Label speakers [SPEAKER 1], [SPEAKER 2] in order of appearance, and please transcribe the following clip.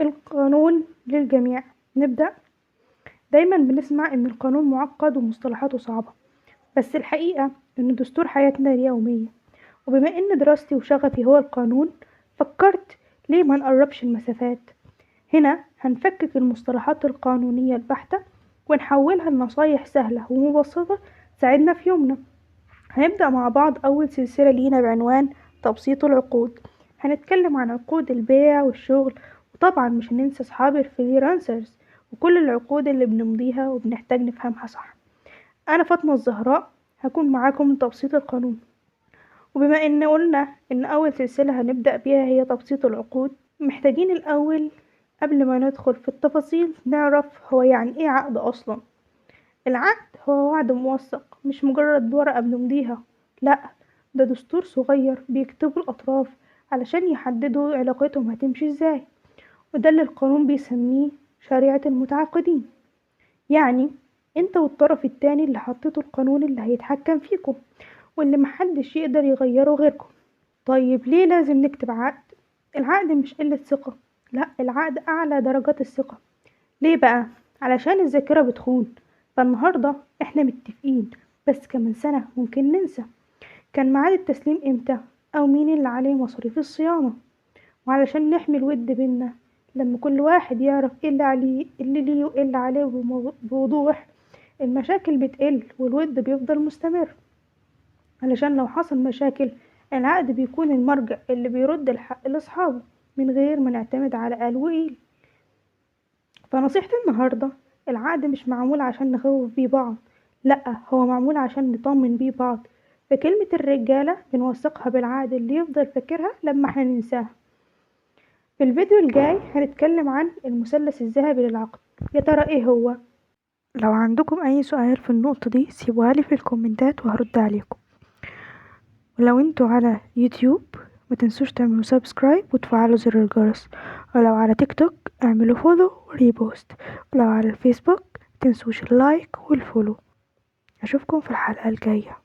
[SPEAKER 1] القانون للجميع. نبدأ. دايما بنسمع إن القانون معقد ومصطلحاته صعبة، بس الحقيقة إنه دستور حياتنا اليومية. وبما إن دراستي وشغفي هو القانون، فكرت ليه ما نقربش المسافات. هنا هنفكك المصطلحات القانونية البحتة ونحولها لنصايح سهلة ومبسطة تساعدنا في يومنا. هنبدأ مع بعض أول سلسلة لينا بعنوان تبسيط العقود. هنتكلم عن عقود البيع والشغل، وطبعا مش هننسى أصحاب ال freelancers وكل العقود اللي بنمضيها وبنحتاج نفهمها صح. أنا فاطمة الزهراء هكون معاكم لتبسيط القانون. وبما إن قلنا إن أول سلسلة هنبدأ بيها هي تبسيط العقود، محتاجين الأول قبل ما ندخل في التفاصيل نعرف هو يعني إيه عقد أصلا. العقد هو وعد موثق، مش مجرد ورقة بنمضيها، لأ، ده دستور صغير بيكتبه الأطراف علشان يحددوا علاقتهم هتمشي إزاي، وده اللي القانون بيسميه شريعة المتعاقدين. يعني انت والطرف التاني اللي حطيتوا القانون اللي هيتحكم فيكم واللي محدش يقدر يغيره غيركم. طيب ليه لازم نكتب عقد؟ العقد مش قلة ثقة، لا، العقد أعلى درجات الثقة. ليه بقى؟ علشان الذاكرة بتخون. فالنهاردة احنا متفقين، بس كمان سنة ممكن ننسى كان ميعاد التسليم امتى او مين اللي عليه مصاريف الصيانة. وعلشان نحمي الود بينا، لما كل واحد يعرف ايه اللي عليه اللي ليه وايه اللي عليه بوضوح، المشاكل بتقل والود بيفضل مستمر. علشان لو حصل مشاكل، العقد بيكون المرجع اللي بيرد الحق لأصحابه من غير ما نعتمد على قال وقيل. فنصيحتي النهاردة، العقد مش معمول عشان نخوف بيه بعض، لأ، هو معمول عشان نطمن بيه بعض. فكلمة الرجالة بنوثقها بالعقد اللي يفضل فاكرها لما احنا ننساها. في الفيديو الجاي هنتكلم عن المثلث الذهبي للعقد، يا ترى ايه هو؟ لو عندكم اي سؤال في النقطة دي سيبوها لي في الكومنتات وهرد عليكم. ولو انتوا على يوتيوب ما تنسوش تعملوا subscribe وتفعلوا زر الجرس، ولو على تيك توك اعملوا follow و repost، ولو على الفيسبوك متنسوش ال like وال follow. اشوفكم في الحلقة الجاية.